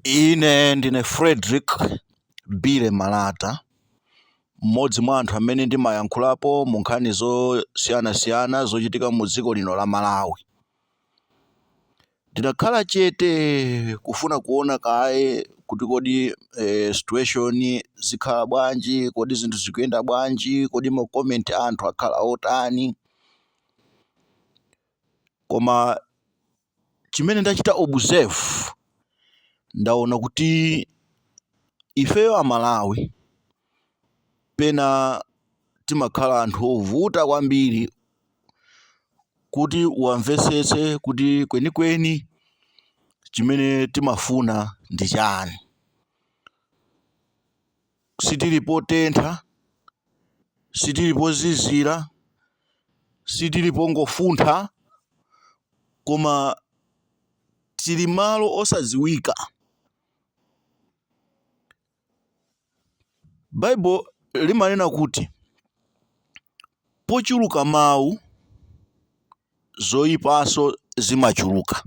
Ine ndine Frederick Billy Malata, mmodzi mwa anthu amene ndimayankhulapo mu nkhani zosiyanasiyana zochitika mu dziko lino la Malawi. Ndinakhala chete kufuna kuona kaye kuti kodi situation zikhala bwanji, kodi zinthu zikuyenda bwanji, kodi ma comment a anthu akhala otani. Koma chimene ndachita observe, ndaona kuti ifeyo Amalawi pena timakhala anthu ovuta kwambiri kuti wamvetsetse kuti kwenikweni chimene timafuna ndi chani. Sitili potentha, sitili pozizira, sitili pongofuntha, koma tili malo osadziwika. Baibulo limanena kuti pochuluka mawu zoyipanso zimachuluka.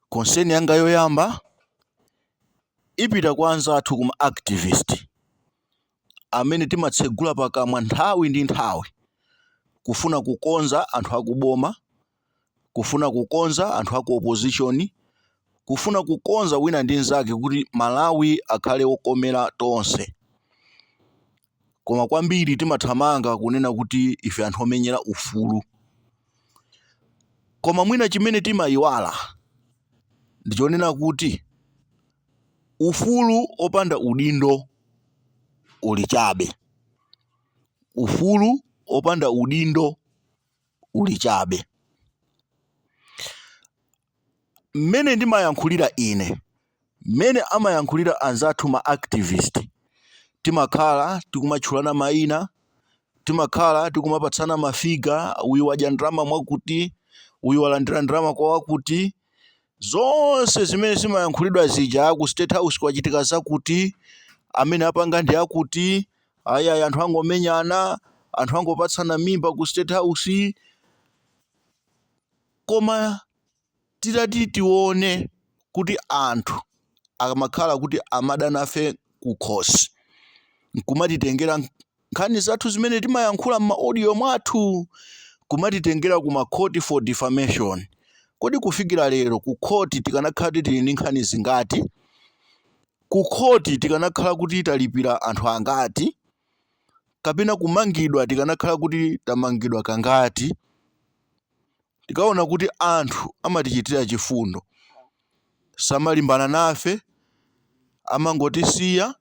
Concern yanga yoyamba ipita kwa anzathu kuma activist amene timatsegula pakamwa nthawi ndi nthawi kufuna kukonza anthu akuboma, kufuna kukonza anthu aku opposition, kufuna kukonza wina ndi nzake kuti Malawi akhale wokomera tonse. Koma kwambiri timathamanga kunena kuti ife anthu omenyera ufulu. Koma mwina chimene timayiwala ndichonena kuti ufulu opanda udindo uli chabe. Ufulu opanda udindo uli chabe. Mmene ndimayankhulira ine, mmene amayankhulira anzathu ma activist, timakhala tikumatchulana mayina, timakhala tikumapatsana mafiga, uyu wadya ndalama mwakuti, uyu walandira ndalama kwa wakuti, zonse zimene zimayankhulidwa zija, ku State House kwachitika zakuti, amene apanga ndi akuti, ayi, anthu angomenyana, anthu angopatsana mimba ku State House. Koma titati tione kuti anthu amakhala kuti amada nafe kukhosi nkumatitengera nkhani zathu zimene timayankhula m'ma audio mwathu, kumatitengera ku makhoti for defamation, kodi kufikira lero ku khoti tikanakhala kuti tili ndi nkhani zingati? Ku khoti tikanakhala kuti talipira anthu angati? Kapena kumangidwa tikanakhala kuti tamangidwa kangati? Tikaona kuti anthu amatichitira chifundo, samalimbana nafe, amangotisiya,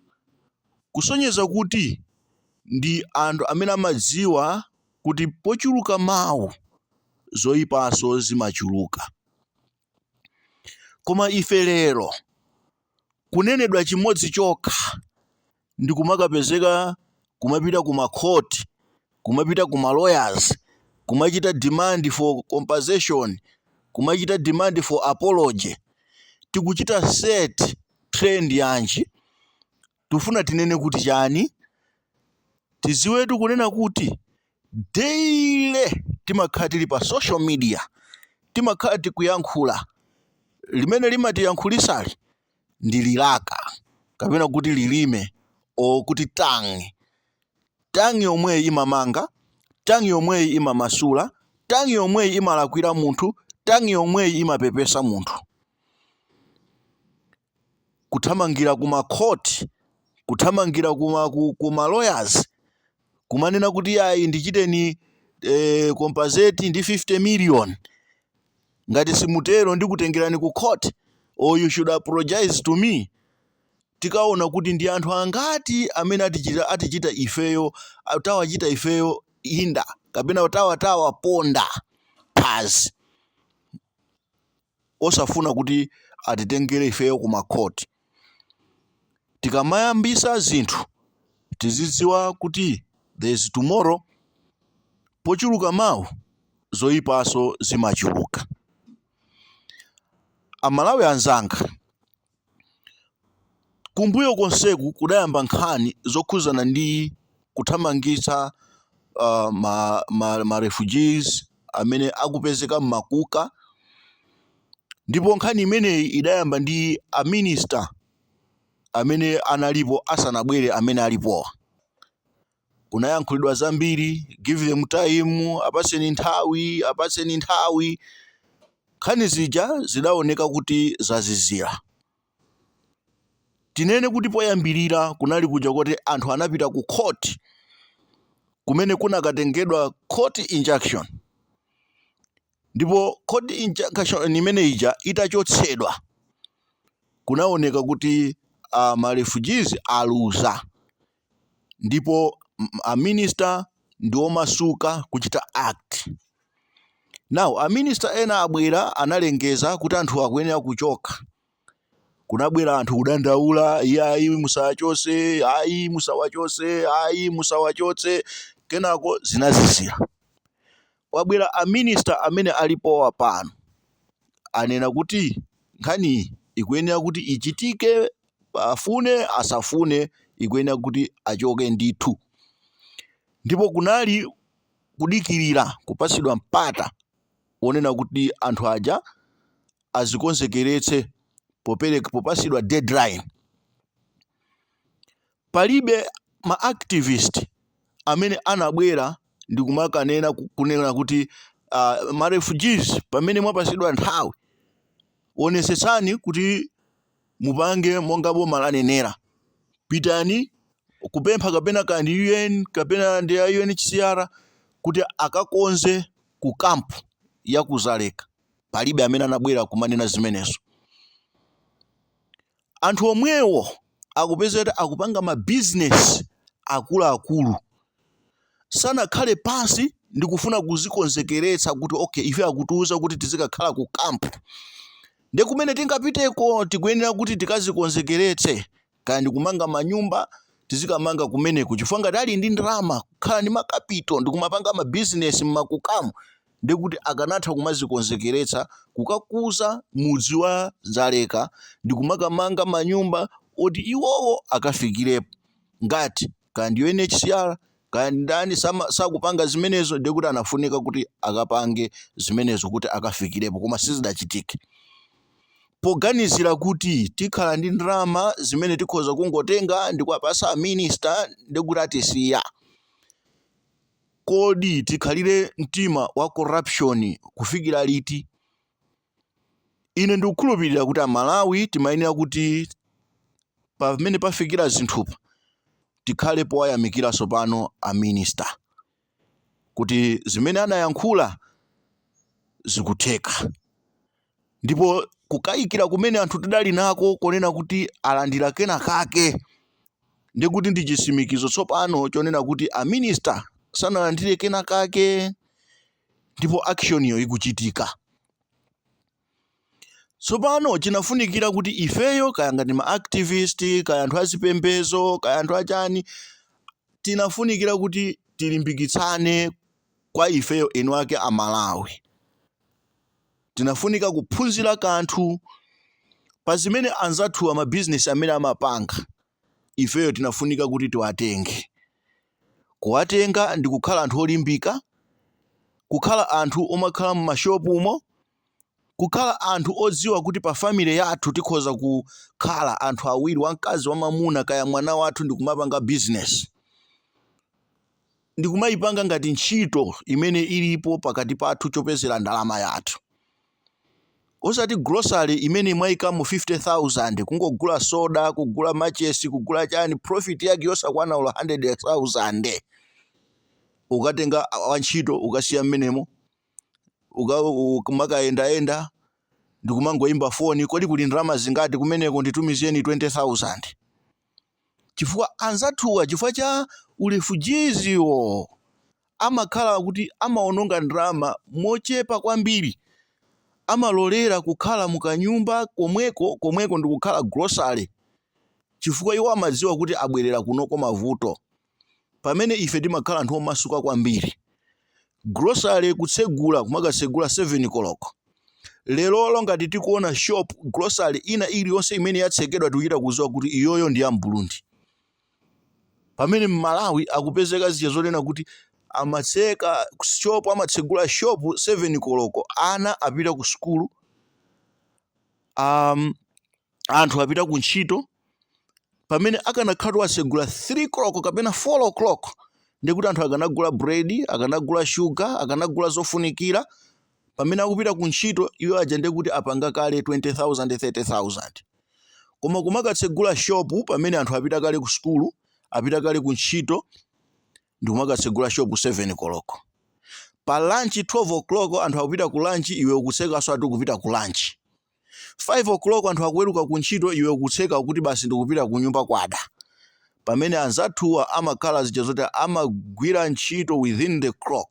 kusonyeza kuti ndi anthu amene amadziwa kuti pochuluka mawu zoyipanso zimachuluka. Koma ife lero kunenedwa chimodzi chokha ndi kumakapezeka kumapita ku makhoti, kumapita ku ma lawyers, kumachita demand for compensation, kumachita demand for apology. Tikuchita set trend yanji? Tifuna tinene kuti chani? Tiziwetu kunena kuti daily timakhala tili pa social media, timakhala tikuyankhula. Limene limatiyankhulisali ndi lilaka kapena kuti lilime or kuti tongue. Tongue yomweyi imamanga, tongue yomweyi imamasula, tongue yomweyi imalakwira munthu, tongue yomweyi imapepesa munthu. Kuthamangira kuma court, kuthamangira kuma lawyers, kumanena kuti ayi, ndichiteni compensate ndi 50 million, ngati simutero ndikutengerani ku court, or you should apologize to me. Tikaona kuti ndi anthu angati amene atichita ifeyo, tawachita ifeyo inda kapena tawaponda phazi osafuna kuti atitengere ifeyo ku makhoti. Tikamayambisa zinthu tizidziwa kuti there is tomorrow. Pochuluka mawu zoyipaso zimachuluka. Amalawi anzanga, kumbuyo konseku kudayamba nkhani zokhuzana ndi kuthamangitsa ma refugees amene akupezeka m'makuka. Ndipo nkhani imeneyi idayamba ndi a minister amene analipo asanabwere amene alipowa. Kunayankhulidwa zambiri, give them time, apatseni nthawi, apatseni nthawi. Nkhani zija zidaoneka kuti zazizira. Tinene kuti poyambirira kunali kuja kuti anthu anapita ku court, kumene kunakatengedwa court injunction, ndipo court injunction imene ija itachotsedwa, kunaoneka kuti ma refugees aluza ndipo a minister ndi omasuka kuchita act. Now a minister ena abwera, analengeza kuti anthu akuyenera kuchoka. Kunabwera anthu kudandaula, iye ayi, musawachotse, ayi, musawachotse, ayi, musawachotse. Kenako zinazizira. Kwabwera a minister amene alipowa pano, anena kuti nkhaniyi ikuyenera kuti ichitike, afune asafune, ikuyenera kuti achoke ndithu. Ndipo kunali kudikirira kupatsidwa mpata wonena kuti anthu aja azikonzekeretse popereka, popatsidwa deadline. Palibe ma activist amene anabwera ndi kumakanena, kunena kuti ma refugees, pamene mwapatsidwa nthawi, onetsetsani kuti mupange monga boma lanenera, pitani kupempha kapena kandi UN kapena ndi a UNHCR kuti akakonze ku camp ya ku Dzaleka. Palibe amene anabwera kumanena zimenezo. Anthu omwewo akupeza kuti akupanga mabizinesi akuluakulu, sanakhale pansi ndi kufuna kuzikonzekeretsa kuti okay, ife akutiuza kuti tizikakhala ku camp, ndi kumene tingapiteko tikuyenera kuti tikazikonzekeretse, kaya ndi kumanga manyumba, tizikamanga kumeneko, chifukwa ngati ali ndi ndalama, kukhala ndi ma capital ndi kumapanga mabizinesi mmakukamu, ndikuti akanatha kumazikonzekeretsa kukakuza mudzi wa Dzaleka ndi kumakamanga manyumba oti iwowo akafikirepo. Ngati kaya ndi UNHCR, kaya ndi ndani sakupanga zimenezo, ndikuti anafunika kuti akapange zimenezo kuti akafikirepo, koma sizidachitike, poganizira kuti tikhala ndi ndalama zimene tikhoza kungotenga ndi kuwapasa minister ndikuti atisiya. Kodi tikhalire mtima wa corruption kufikira liti? Ine ndikukhulupirira kuti Amalawi timayenera kuti pamene pafikira zinthupa tikhale powayamikiranso pano a minister kuti zimene anayankhula zikutheka, ndipo kukayikira kumene anthu tidali nako konena kuti alandira kena kake, ndikuti ndi chitsimikizo tsopano chonena kuti a minister sanalandire kena kake ndipo action iyo ikuchitika tsopano. Chinafunikira kuti ifeyo, kaya ngati ma activist, kaya anthu azipembezo, kaya anthu achani, tinafunikira kuti tilimbikitsane kwa ifeyo enu ake Amalawi. Tinafunika kuphunzira kanthu pa zimene anzathu amabizinesi amene amapanga. Ifeyo tinafunika kuti tiwatenge, kuwatenga ndi kukhala anthu olimbika, kukhala anthu omakhala m'mashopumo, kukhala anthu odziwa kuti pa family yathu tikhoza kukhala anthu awiri, wamkazi, wamamuna, kaya mwana wathu, ndi kumapanga business ndi kumayipanga ngati ntchito imene ilipo pakati pathu chopezera ndalama yathu, osati grocery imene mwayikamo 50,000 kungogula soda, kugula machesi, kugula chani, profit yake yosakwana olo 100,000. Ukatenga wantchito, ukasiya mmenemo, umakayendayenda ndikumangoyimba foni, kodi kuli ndalama zingati kumeneko? Nditumizeni 20,000. Chifukwa anzathuwa, chifukwa cha u refugeeswo, amakhala kuti amaononga ndalama mochepa kwambiri, amalolera kukhala mukanyumba komweko komweko ndikukhala grocery, chifukwa iwo amadziwa kuti abwerera kunoko mavuto, pamene ife timakhala anthu omasuka kwambiri. Grocery kutsegula, kumakatsegula 7 koloko. Lerolo ngati tikuona shop, grocery ina iliyonse imene yatsekedwa, tikuchita kudziwa kuti iyoyo ndi ya Mburundi, pamene Mmalawi akupezeka zija zonena kuti amatseka shop, amatsegula shop 7 koloko, ana apita ku sukulu. Anthu apita ku ntchito, pamene akanakhala wasegula 3 o'clock kapena 4 o'clock, ndikuti anthu akanagula bread, akanagula sugar, akanagula zofunikira. Pamene akupita ku ntchito iwo aja, ndikuti apanga kale 20,000, 30,000. Koma kumakatsegula shopu pamene anthu apita kale ku sukulu, apita kale ku ntchito, ndikumakatsegula shopu 7 koloko, pa lunch 12 o'clock anthu akupita ku lunch, iwe ukutsekanso ati ukupita ku lunch. 5 o'clock anthu akuweruka ku ntchito, iwe ukutseka kuti basi ndikupita ku nyumba kwada, pamene anzathuwa amakhala zija zoti amagwira ntchito within the clock,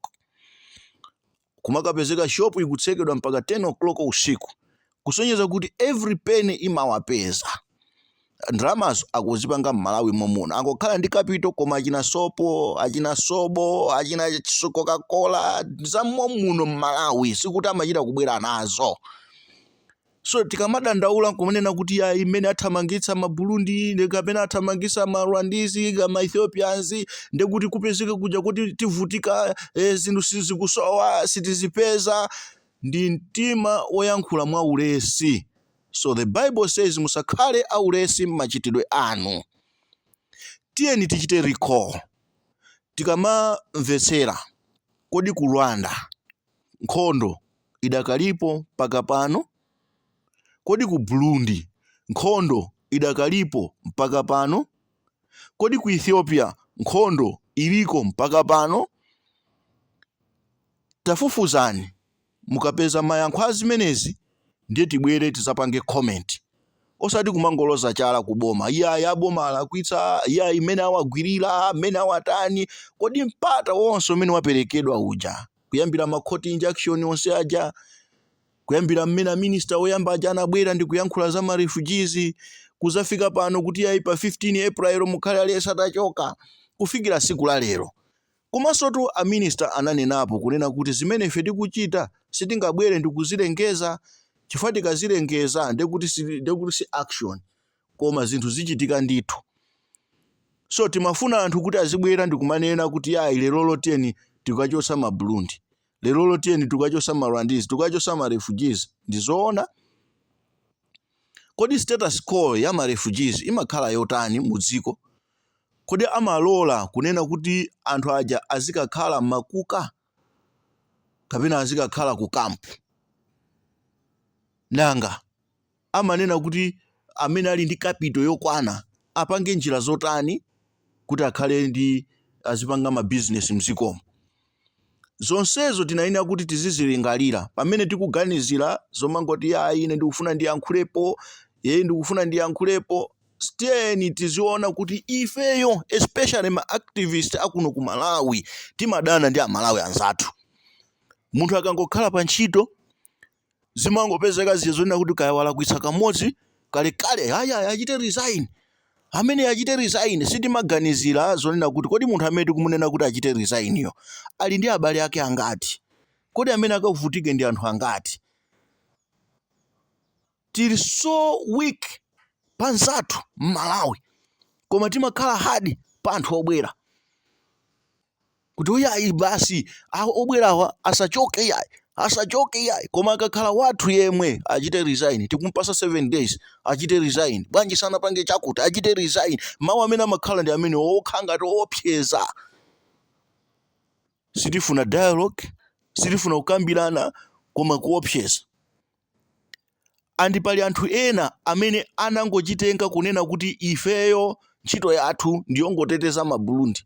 kumakapezeka shopu ikutsekedwa mpaka 10 o'clock usiku, kusonyeza kuti every penny imawapeza. Ndalamazo akuzipanga m'Malawi momuno, angokhala ndi capital, koma achina sopo, achina sobo, achina Coca-Cola zamomuno m'Malawi, sikuti amachita kubwera nazo. So tikamadandaula nkumanena kuti ayi, imene athamangitsa Maburundi kapena athamangitsa Marwandisi, ma Ethiopians, ndekuti kupezeka kuja kuti tivutika, zinthu sizikusowa, sitizipeza, ndi mtima woyankhula mwa ulesi. So the Bible says, "Musakhale aulesi m'machitidwe anu." Tiyeni tichite recall tikamamvetsera. Kodi ku Rwanda nkhondo idakalipo mpaka pano? Kodi ku Burundi nkhondo idakalipo mpaka pano? Kodi ku Ethiopia nkhondo iliko mpaka pano? Tafufuzani, mukapeza mayankho a zimenezi ndiye tibwere tizapange comment, osati kumangoloza chala kuboma. Iya, yaboma alakwitsa, iya, imene awagwirira, amene awatani. Kodi mpata wonse umene waperekedwa uja, kuyambira ma court injunction onse aja, kuyambira mmene minister woyamba aja anabwera ndi kuyankhula za ma refugees, kuzafika pano kuti ayi, pa 15 April mukhale aliyense atachoka, kufikira siku la lero? Komanso tu a minister ananenapo kunena kuti zimene ife tikuchita sitingabwere ndi kuzilengeza, chifukwa tikazilengeza ndekuti si action, koma zinthu zichitika ndithu. So timafuna anthu kuti azibwera ndi kumanena kuti ayi, lerolo tiyeni tikachotsa ma Burundi, lerolo tiyeni tikachotsa ma Rwandese, tikachotsa ma refugees. Ndizoona? Kodi status quo ya ma refugees imakhala yotani mu dziko? Kodi amalola kunena kuti anthu aja azikakhala m'makuka kapena azikakhala ku kampu? Nanga amanena kuti amene ali ndi capital yokwana apange njira zotani kuti akhale ndi azipanga mabizinesi mdzikomo? Zonsezo tinayenera kuti tizizilingalira pamene tikuganizira zomangoti ayi, ine ndikufuna ndiyankhulepo, ye ndikufuna ndiyankhulepo. Tiyeni tiziona kuti ifeyo, especially ma activist akuno ku Malawi, timadana ndi Amalawi anzathu. Munthu akangokhala pa ntchito, zimangopezeka zija zonena kuti kaya walakwitsa kamodzi kalekale, aya, achite resign, amene achite resign. Sitimaganizira zonena kuti kodi munthu amene tikumunena kuti achite resign yo ali ndi abale ake angati? Kodi amene akavutike ndi anthu angati? Tili so weak pa nzathu m'Malawi, koma timakhala hard pa anthu obwera, kuti oyayi, basi, obwerawa asachoke, yayi, asachoke, yayi. Koma akakhala wathu yemwe, achite resign, tikumpasa 7 days, achite resign. Bwanji sanapange chakuti? Achite resign. Mawu amene amakhala ndi amene okha ngati opseza. Sitifuna dialogue, sitifuna kukambirana, koma kuopseza. And pali anthu ena amene anangochitenga kunena kuti ifeyo ntchito yathu ndiyongoteteza Maburundi,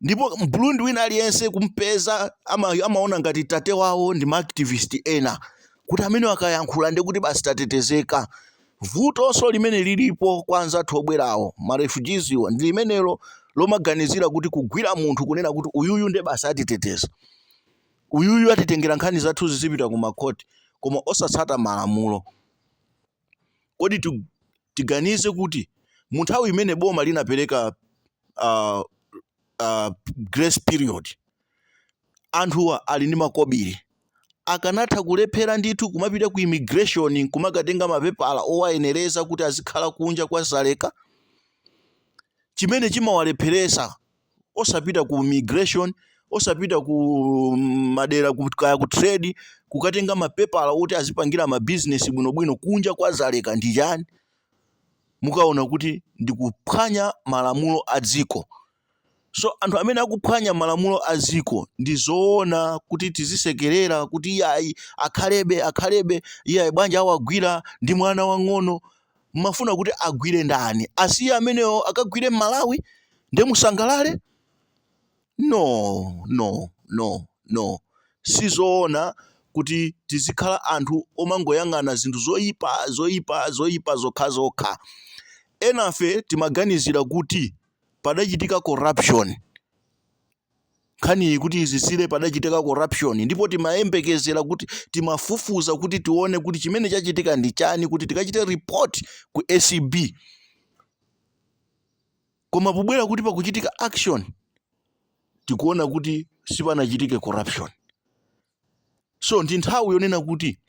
ndipo Mburundi wina aliyense kumpeza amaona ngati tate wawo ndi maactivist ena, kuti amene akayankhula ndi kuti basi tatetezeka. Vutonso limene lilipo kwa anzathu obwerawo, ma refugees iwo, ndi limenelo lomaganizira kuti kugwira munthu kunena kuti uyuyu nde basi atiteteza, uyuyu atitengera nkhani zathu zizipita ku makhoti, koma osatsata malamulo. Kodi tiganize kuti mu nthawi imene boma linapereka grace period, anthuwa ali ndi makobiri, akanatha kulephera ndithu kumapita ku immigration kumakatenga mapepala owayenereza kuti azikhala kunja kwa Zaleka? Chimene chimawalepheresa osapita ku immigration, Osapita ku madera kaya ku trade kukatenga mapepala oti azipangira mabizinesi bwinobwino kunja kwa Dzaleka ndi chani? Mukaona kuti ndikuphwanya malamulo a dziko. So anthu amene akuphwanya malamulo a dziko, ndi zoona kuti tizisekerera kuti iyayi, akhalebe, akhalebe, iyayi, bwanji awagwira, ndi mwana wang'ono? Mmafuna kuti agwire ndani? Asiye amenewo akagwire m'Malawi nde musangalale? No, no, no, no, sizoona kuti tizikhala anthu omangoyang'ana zinthu zoyipa, zoyipa, zoyipa zokhazokha. Enafe timaganizira kuti padachitika corruption, nkhaniyi kuti izizire padachitika corruption, ndipo timayembekezera kuti timafufuza kuti tione kuti chimene chachitika ndi chani, kuti tikachite report ku ACB. Koma pobwera kuti pakuchitika action, tikuona kuti sipanachitike corruption. So ndi nthawi yonena kuti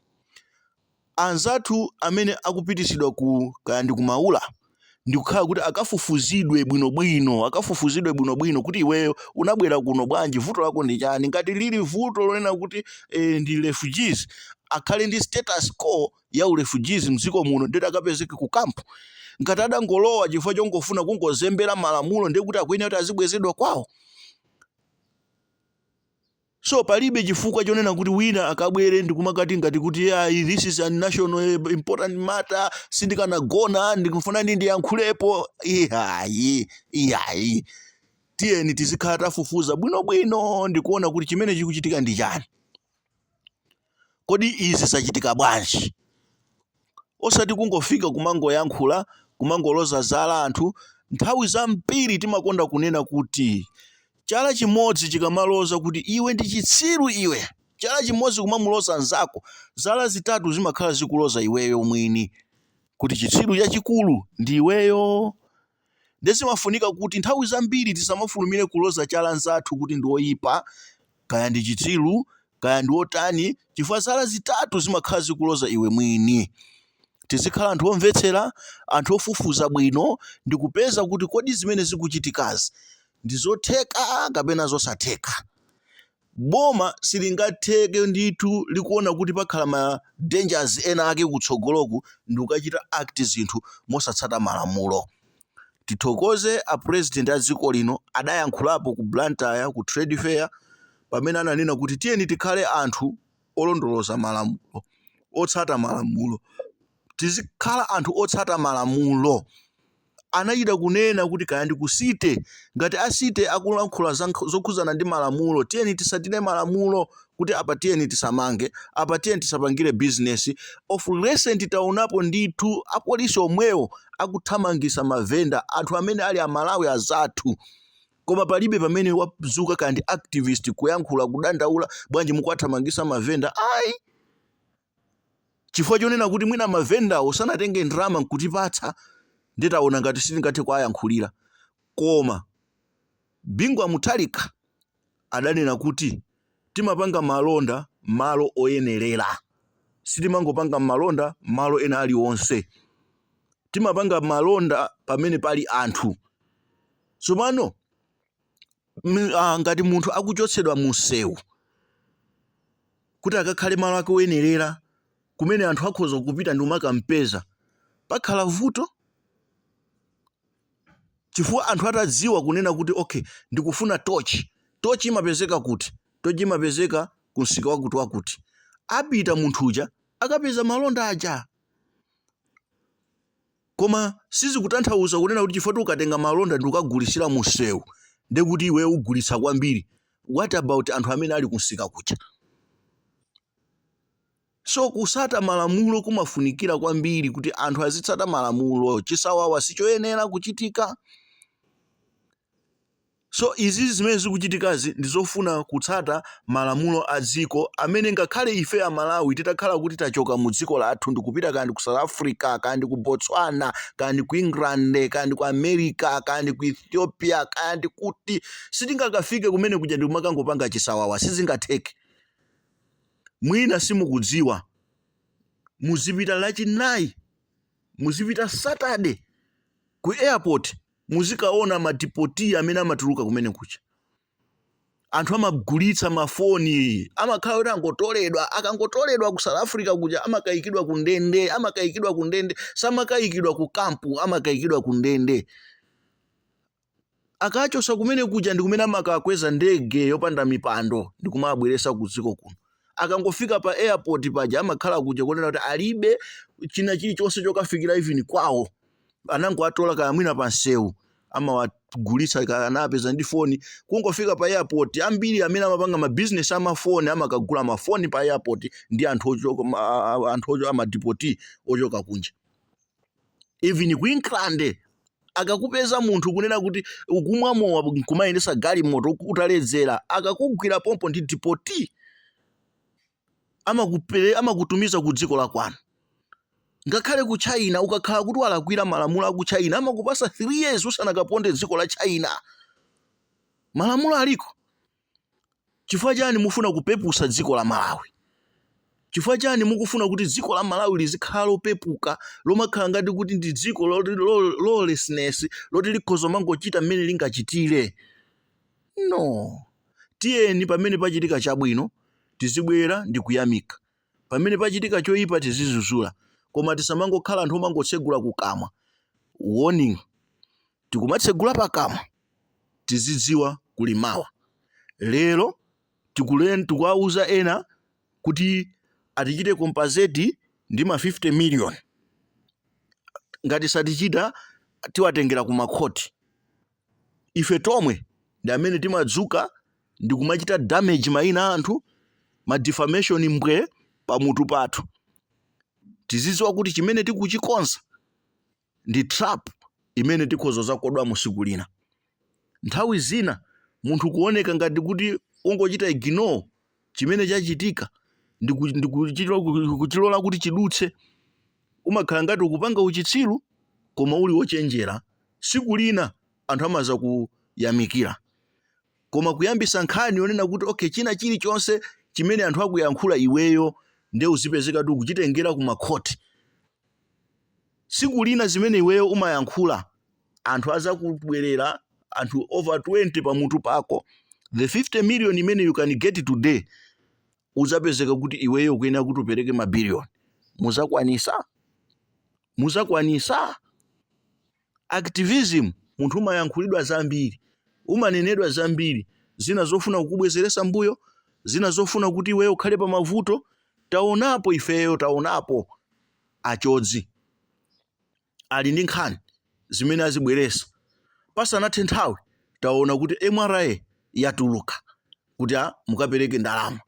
anzathu amene akupitisidwa ku kaya ndi kumaula, ndikukhala kuti akafufuzidwe bwinobwino, akafufuzidwe bwinobwino kuti iweyo unabwera kuno bwanji, vuto lako ndi chani? Ngati lili vuto lonena kuti ndi refugees, akhale ndi status quo ya urefugees mdziko muno, ndeti akapezeke ku camp. Ngati adangolowa chifukwa chongofuna kungozembera malamulo, ndiye kuti akuyenera kuti azibwezedwa kwawo. So palibe chifukwa chonena kuti wina akabwere ndikumakati ngati kuti ayi, this is a national important matter, sindikanagona, ndikufuna ndiyankhulepo. Iyayi, iyayi, tiyeni tizikhala tafufuza bwinobwino ndikuona kuti chimene chikuchitika ndi chani, kodi izi zachitika bwanji, osati kungofika kumangoyankhula, kumangoloza zala anthu. Nthawi zambiri timakonda kunena kuti chala chimodzi chikamaloza kuti iwe ndi chitsiru iwe, chala chimodzi kumamuloza nzako, zala zitatu zimakhala zikuloza iweyo mwini kuti chitsiru chachikulu ndi iweyo. Ndizimafunika kuti nthawi zambiri tisamafulumire kuloza chala nzathu kuti ndi oyipa, kaya ndi chitsiru, kaya ndi otani, chifukwa zala zitatu zimakhala zikuloza iwe mwini. Tizikhala anthu omvetsera, anthu ofufuza bwino ndi kupeza kuti kodi zimene zikuchitikazi ndi zotheka kapena zosatheka. Boma silingatheke ndithu likuona kuti pakhala ma dangers ena ake kutsogoloku ndi kukachita act zinthu mosatsata malamulo. Tithokoze a President a dziko lino, adayankhulapo ku Blantyre ku trade fair pamene ananena kuti tiyeni tikhale anthu olondoloza malamulo, otsata malamulo, tizikhala anthu otsata malamulo. Anachita kunena kuti kaya ndi ku city, ngati a city akulankhula zokhuzana ndi malamulo, tiyeni tisatire malamulo kuti apa tiyeni tisamange, apa tiyeni tisapangire business. Of recent taonapo ndithu apolisi omwewo akuthamangisa mavenda, anthu amene ali Amalawi azathu, koma palibe pamene wadzuka kaya ndi activist kuyankhula, kudandaula, bwanji mukuwathamangisa mavenda? Ayi, chifukwa chonena kuti mwina mavendawo sanatenge ndalama nkutipatsa, nditaona ngati sitingathe kuwayankhulira. Koma Bingu wa Mutharika adanena kuti timapanga malonda malo oyenerera, sitimangopanga malonda malo ena aliwonse, timapanga malonda pamene pali anthu. Tsopano ngati munthu akuchotsedwa munsewu kuti akakhale malo ake oyenerera kumene anthu akhoza kupita ndi kumakampeza, pakhala vuto, chifukwa anthu atadziwa kunena kuti okay, ndikufuna tochi, tochi imapezeka kuti? Tochi imapezeka kumsika wakuti wakuti. Apita munthu uja akapeza malonda aja. Koma sizikutanthauza kunena kuti chifukwa ukatenga malonda ndi ukagulisira munsewu ndekuti iwe ugulitsa kwambiri. What about anthu amene ali kumsika kuja? So kusata malamulo kumafunikira kwambiri, kuti anthu azitsata malamulo. Chisawawa sichoyenera kuchitika. So izi zimene zikuchitikazi ndi zofuna kutsata malamulo a dziko, amene ngakhale ife Amalawi titakhala kuti tachoka mu dziko lathu ndikupita kaya ndi ku South Africa, kaya ndi ku Botswana, kaya ndi ku England, kaya ndi ku America, kaya ndi ku Ethiopia, kaya ndi kuti, sitingakafike kumene kuja ndikumakangopanga chisawawa, sizingatheke. Mwina simukudziwa, muzipita Lachinayi, muzipita Saturday ku airport, muzikaona madeportee amene amatuluka kumene kuja. Anthu amagulitsa mafoni, amakhala kuti angotoledwa. Akangotoledwa ku South Africa kuja, amakayikidwa ku ndende, amakayikidwa ku ndende, samakayikidwa ku kampu, amakayikidwa ku ndende. Akachosa kumene kuja ndi kumene amakakweza ndege yopanda mipando ndi kumabweresa ku dziko kuno. Akangofika pa airport paja, amakhala kuja kunena kuti alibe china chilichonse chokafikira even kwawo. Anangoatola kaya mwina pa msewu, amawagulitsa, kaya anapeza ndi foni. Kungofika pa airport, ambiri amene amapanga mabizinesi amafoni amakagula mafoni pa airport ndi anthu ochoka anthu ochoka, ama deportee ochoka kunja. Even ku England, akakupeza munthu kunena kuti ukumwa mowa nkumayendesa galimoto utaledzera, akakugwira pompo ndi deportee, amakutumiza ku dziko la kwanu. Ngakhale ku China, ukakhala kuti walakwira malamulo aku China, amakupasa 3 years usanakaponde dziko la China. Malamulo aliko. Chifukwa chani mufuna kupepusa dziko la Malawi? Chifukwa chani mukufuna kuti dziko la Malawi lizikhala lopepuka, lomakhala ngati kuti ndi dziko lawlessness, loti likhoza mangochita mmene lingachitire? No, tiyeni pamene pachitika chabwino tizibwera ndi kuyamika, pamene pachitika choyipa tizizuzula, koma tisamangokhala anthu omangotsegula kukamwa. Warning, tikumatsegula pakamwa tizidziwa kuli mawa. Lero tikuwauza ena kuti atichite compensate ndi ma 50 million, ngati satichita tiwatengera ku makhoti. Ife tomwe ndi amene timadzuka ndi kumachita damage mayina a anthu, ma defamation mbwe pamutu pathu. Tizidziwa kuti chimene tikuchikonza ndi trap imene tikhoza zakodwamo siku lina. Nthawi zina munthu kuoneka ngati kuti ungochita ignore chimene chachitika ndi kuchilola kuti chidutse, umakhala ngati ukupanga uchitsiru, koma uli wochenjera. Siku lina anthu amaza kuyamikira. Koma kuyambisa nkhani yonena kuti okay, china chilichonse chimene anthu akuyankhula iweyo nde uzipezeka kuti ukuchitengera ku makhoti, tsiku lina zimene iweyo umayankhula anthu azakubwerera, anthu over 20 pamutu pako. The 50 million imene you can get today, uzapezeka kuti iweyo ukuyenera kuti upereke mabiliyoni. Muzakwanisa? Muzakwanisa? Activism, munthu umayankhulidwa zambiri, umanenedwa zambiri, zina zofuna kukubwezeresa mbuyo, zina zofuna kuti iweyo ukhale pa mavuto. Taonapo ifeyo, taonapo achodzi ali ndi nkhani zimene azibweresa, pasanathe nthawi taona kuti MRA yatuluka kuti a mukapereke ndalama.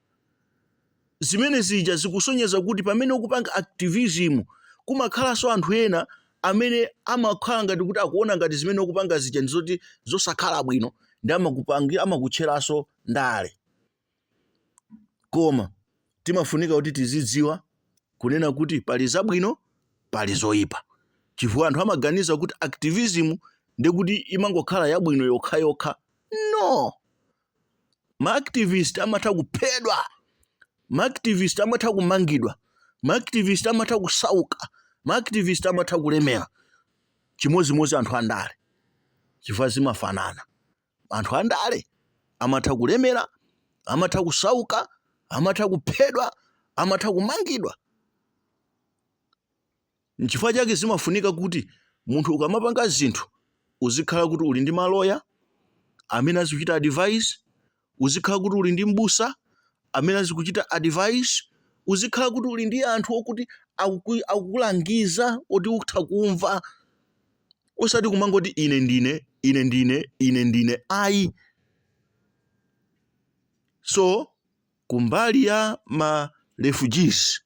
Zimene zija zikusonyeza kuti pamene ukupanga activism, kumakhalanso anthu ena amene amakhala ngati kuti akuona ngati zimene ukupanga zija ndizoti zosakhala bwino, ndi amakutcheranso ndale. Koma timafunika kuti tizidziwa kunena kuti pali zabwino, pali zoyipa, chifukwa anthu amaganiza kuti activism ndikuti imangokhala yabwino yokhayokha. No, ma activist amatha kuphedwa, ma activist amatha kumangidwa, ma activist amatha kusauka, ma activist amatha kulemera, chimodzimodzi anthu andale, chifukwa zimafanana. Anthu andale amatha kulemera, amatha kusauka, amatha kuphedwa, amatha kumangidwa. Nchifukwa chake zimafunika kuti munthu ukamapanga zinthu uzikhala kuti uli ndi maloya amene azikuchita advice, uzikhala kuti uli ndi mbusa amene azikuchita advice, uzikhala kuti uli ndi anthu okuti akukulangiza oti utha kumva, osati kumangoti ine ndine, ine ndine, ine ndine, ayi. So kumbali ya ma refugees,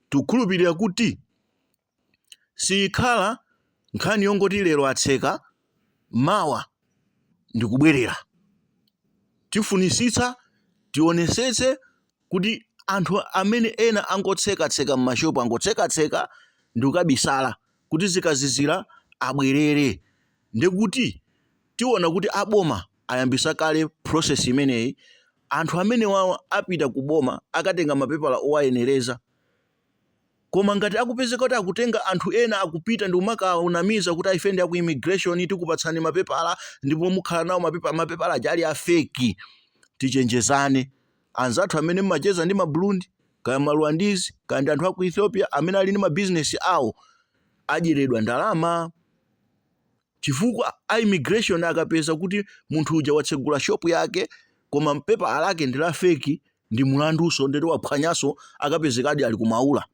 tikukhulupirira kuti siyikhala nkhani yongoti lero atseka, mawa ndikubwerera. Tifunisitsa tionesetse kuti anthu amene ena angotsekatseka m'mashopu, angotsekatseka ndi kukabisala kuti zikazizira abwerere, ndikuti tiona kuti aboma ayambisa kale process imeneyi. Anthu amene wawa apita ku boma akatenga mapepala owayenereza. Koma ngati akupezeka kuti akutenga anthu ena, akupita ndi kumakaunamiza kuti ife ndi aku immigration, tikupatsani mapepala ndipo mukhala nawo mapepala, mapepala aja ali a fake. Tichenjezane anzathu amene mmacheza ndi Maburundi, kaya Marwandizi, kaya ndi anthu aku Ethiopia amene ali ndi mabizinesi awo, adyeredwa ndalama, chifukwa a immigration akapeza kuti munthu uja watsegula shopu yake koma pepa lake ndi la fake, ndi mulandunso, ndeti waphwanyanso, akapezekadi ali kumaula.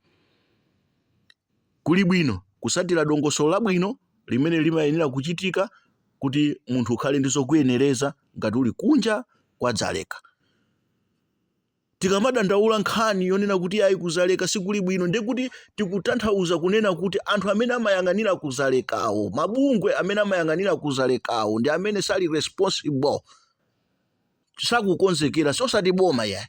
Kuli bwino kusatira dongosolo labwino limene limayenera kuchitika kuti munthu ukhale ndi zokuyenereza ngati uli kunja kwa Dzaleka. Tikamadandaula nkhani yonena kuti ayi, kuzaleka sikuli bwino, ndiye kuti tikutanthauza kunena kuti anthu amene amayang'anira kuzalekawo, mabungwe amene amayang'anira kuzalekawo, ndi amene sali responsible, sakukonzekera, osati boma ya.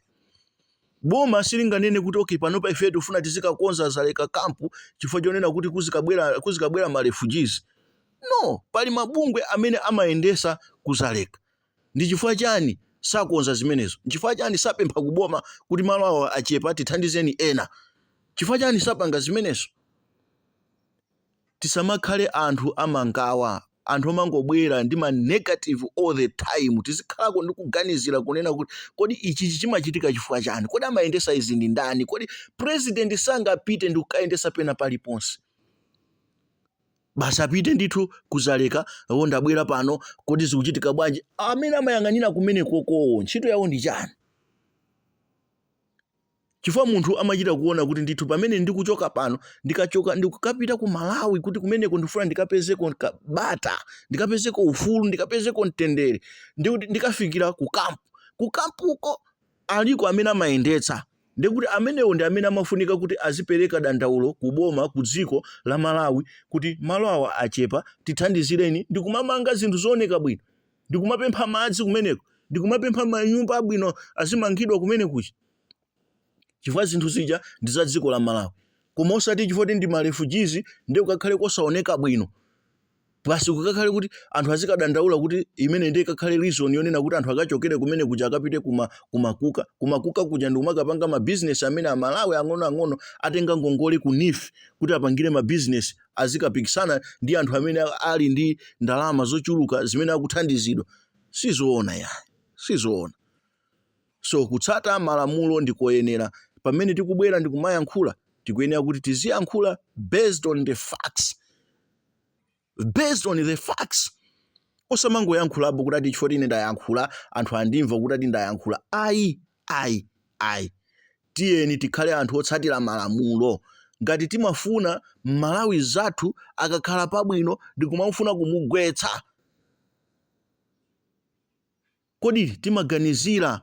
Boma silinganene kuti, "Okay, panopa ife tifuna tizikakonza Zaleka camp chifukwa chonena kuti kuzikabwera ma refugees." No, pali mabungwe amene amayendesa kuzaleka. Ndi chifukwa chani sakonza zimenezo? Nchifukwa chani sapempha kuboma kuti malo awo achepa, tithandizeni ena? Chifukwa chani sapanga zimenezo? Tisamakhale anthu amangawa, anthu omangobwera ndi ma negative all the time. Tizikhalako ndi kuganizira kunena kuti, kodi ichi chimachitika chifukwa chani? Kodi amayendesa izi ndi ndani? Kodi president sangapite ndi kukayendesa pena paliponse? Basi apite ndithu kuzaleka, "O, ndabwera pano, kodi zikuchitika bwanji?" Amene amayang'anira kumene kokowo, ntchito yawo ndi chani? Chifukwa munthu amachita kuona kuti ndithu pamene ndikuchoka pano, ndikachoka ndikukapita ku Malawi, kuti kumeneko ndifuna ndikapezeko bata, ndikapezeko ufulu, ndikapezeko mtendere, ndikuti ndikafikira ku camp. Ku campuko aliko amene amayendetsa, ndikuti amenewo ndi amene amafunika kuti azipereka dandaulo ku boma, ku dziko la Malawi, kuti malo awa achepa, tithandizireni, ndikumamanga zinthu zooneka bwino, ndikumapempha madzi kumeneko, ndikumapempha manyumba abwino azimangidwa kumene kuchi, chifukwa zinthu zija ndi za dziko la Malawi. Koma osati chifukwa kuti ndi ma refugees ndiye kukakhale kosaoneka bwino, basi kukakhale kuti anthu azikadandaula, kuti imene ndiye ikakhale reason yonena kuti anthu akachokere kumene kuja akapite kuma kumakuka kumakuka kuja ndikumakapanga mabizinesi amene Amalawi ang'onoang'ono atenga ngongole ku NEEF kuti apangire mabizinesi, azikapikisana ndi anthu amene ali ndi ndalama zochuluka zimene akuthandizidwa. Sizoona yayi, sizoona. So kutsata malamulo ndi koyenera. Pamene tikubwera ndikumayankhula, tikuyenera kuti tiziyankhula based on the facts, based on the facts, osamangoyankhulapo kuti ati chifukwa ine ndayankhula, anthu andimva kuti ati ndayankhula. Ayi, ayi, ayi. Tiyeni tikhale anthu otsatira malamulo. Ngati timafuna Malawi zathu akakhala pabwino ndikumamufuna kumugwetsa, kodi timaganizira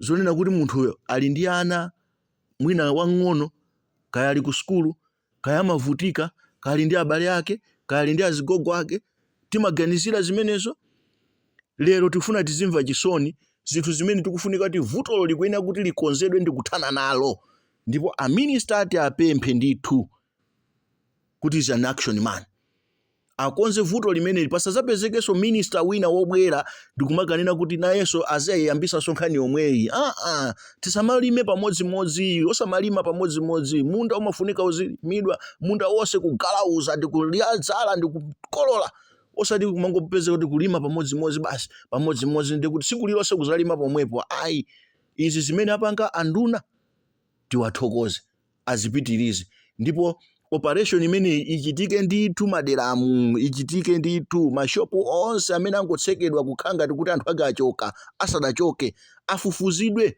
zonena kuti munthuyo ali ndi ana, mwina wang'ono, kaya ali ku sukulu, kaya amavutika, kaya ali ndi abale ake, kaya ali ndi azigogo ake? Timaganizira zimenezo? Lero tifuna tizimva chisoni zinthu zimene tikufunika kuti vutolo likuyenera kuti likonzedwe ndi kuthana nalo. Ndipo a minister ati apemphe ndithu kuti is an action man, akonze vuto limeneli, pasazapezekenso minister wina wobwera ndikumakanena kuti nayenso azayiyambisanso nkhani yomweyi. Aa, tisamalime pamodzimodzi, osamalima pamodzimodzi. Munda umafunika uzilimidwa munda wonse, kugalauza ndi kudzala ndi kukolola, osati kumangopezeka kuti kulima pamodzimodzi basi, pamodzimodzi, ndikuti tsiku lilonse kuzalima pomwepo. Ayi, izi zimene apanga anduna tiwathokoze, azipitirize, ndipo operation imeneyi ichitike ndithu maderamu, ichitike ndithu. Mashopu onse amene angotsekedwa kukhala ngati kuti anthu ake achoka asadachoke afufuzidwe.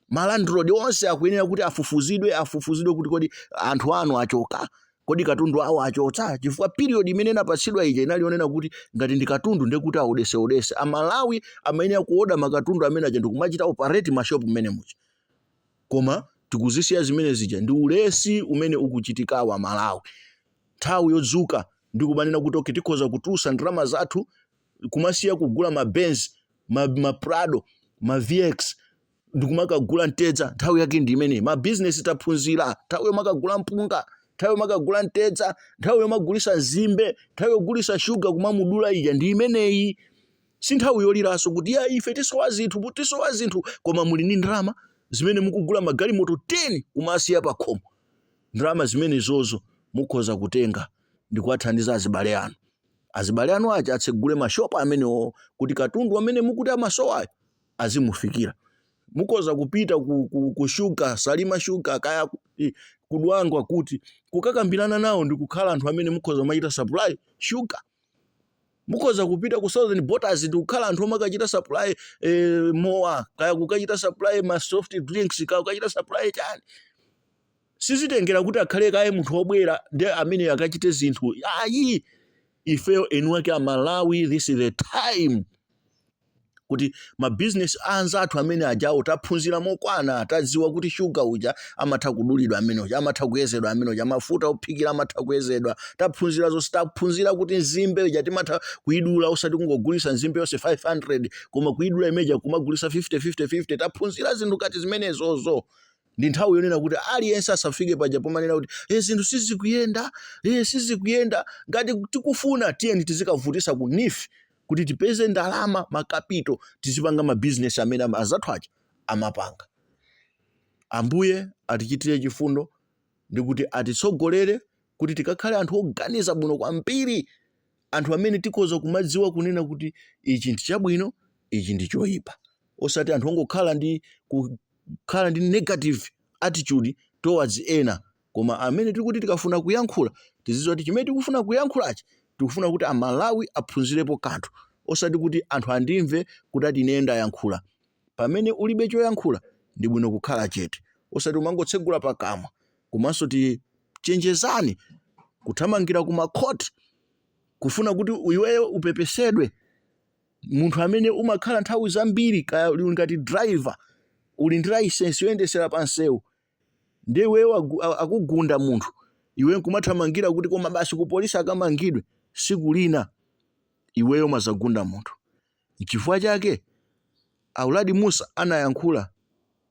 Ma landlord onse akuyenera kuti afufuzidwe, afufuzidwe kuti kodi anthu anu achoka, kodi katundu awo achotsa? Chifukwa period imene inapatsidwa ija inali yonena kuti ngati ndi katundu ndekuti aodeseodese. Amalawi amayenera kuoda makatundu amene aja ndikumachita operate mashopu mmene muja, koma tikuzisiya zimene zija ndi ulesi umene ukuchitikawa. Malawi, nthawi yodzuka ndikumanena kuti, okay, tikhoza kutulutsa ndalama zathu, kumasiya kugula ma Benz, ma Prado, ma VX, ndikumakagula mtedza. Nthawi yake ndi imeneyi. Mabizinesi taphunzira, nthawi yomakagula mpunga, nthawi yomakagula mtedza, nthawi yomagulisa nzimbe, nthawi yogulisa shuga kumamudula ija ndi imeneyi. Si nthawi yoliranso kuti ya ife tisowa zinthu, tisowa zinthu, koma muli ndi ndalama zimene mukugula magalimoto 10 kumasiya pa khomo. Ndalama zimene zozo mukhoza kutenga ndi kuwathandiza azibale anu, azibale anu aja atsegule mashopu amenewo kuti katundu amene mukuti amasowayo. azimufikira. Mukhoza kupita ku shuga, Salima Shuga, kaya kudwangwa kuti kukakambirana nawo ndi kukhala anthu amene mukhoza kumachita supply shuga. Mukhoza kupita ku Southern Borders ndi kukhala anthu omwe akachita supply mowa, kaya kukachita supply ma soft drinks, kaya kukachita supply chani. Sizitengera kuti akhale kaye munthu wobwera ndi amene akachite zinthu, ayi. Ifeyo enu ake Amalawi, this is the time kuti mabizinesi anzathu amene ajawo taphunzira mokwana, tadziwa kuti shuga uja amatha kudulidwa, amene uja amatha kuyezedwa, amene uja mafuta ophikira amatha kuyezedwa. Taphunzira zonse. Taphunzira kuti nzimbe uja timatha kuidula, osati kungogulisa nzimbe yonse 500, koma kuidula imeja kumagulisa 50 50 50. Taphunzira zinthu ngati zimenezozo. Ndi nthawi yonena kuti aliyense asafike paja pomanena kuti zinthu sizikuyenda, sizikuyenda. Ngati tikufuna, tiyeni tizikavutisa ku NEEF kuti tipeze ndalama, ma capital, tizipanga mabizinesi amene azathu aja amapanga. Ambuye atichitire chifundo ndi kuti atitsogolere kuti tikakhale anthu oganiza bwino kwambiri, anthu amene tikhoza kumadziwa kunena kuti ichi ndi chabwino, ichi ndi choyipa, osati anthu ongokhala ndi kukhala ndi negative attitude towards ena, koma amene tikuti tikafuna kuyankhula tizidziwa kuti chimene tikufuna kuyankhulachi tikufuna kuti Amalawi aphunzirepo kanthu, osati kuti anthu andimve kuti ati ine ndayankhula. Pamene ulibe choyankhula, ndi bwino kukhala chete, osati umangotsegula pakamwa. Komanso tichenjezani kuthamangira ku makhoti kufuna kuti iweyo upepesedwe. Munthu amene umakhala nthawi zambiri, kaya uli ngati driver, uli ndi license yoyendesera pa msewu, ndi iweyo akugunda munthu, iwe nkumathamangira kuti koma basi ku polisi akamangidwe, siku lina iweyo umazagunda munthu. Nchifukwa chake Auladi Musa anayankhula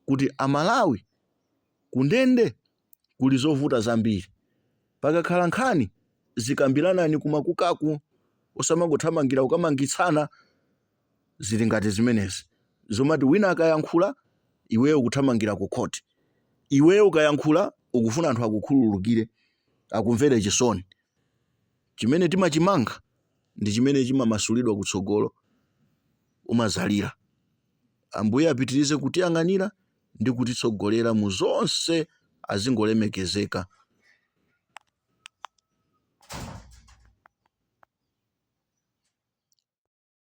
kuti Amalawi kundende kuli zovuta zambiri. Pakakhala nkhani, zikambiranani kumakukaku, osamangothamangira kukamangitsana. Zili ngati zimenezi zomati wina akayankhula, iweyo kuthamangira ku khoti. Iweyo ukayankhula, ukufuna anthu akukhululukire, akumvere chisoni. Chimene timachimanga ndi chimene chimamasulidwa kutsogolo, umazalira. Ambuye apitirize kutiyang'anira ndi kutitsogolera mu zonse, azingolemekezeka.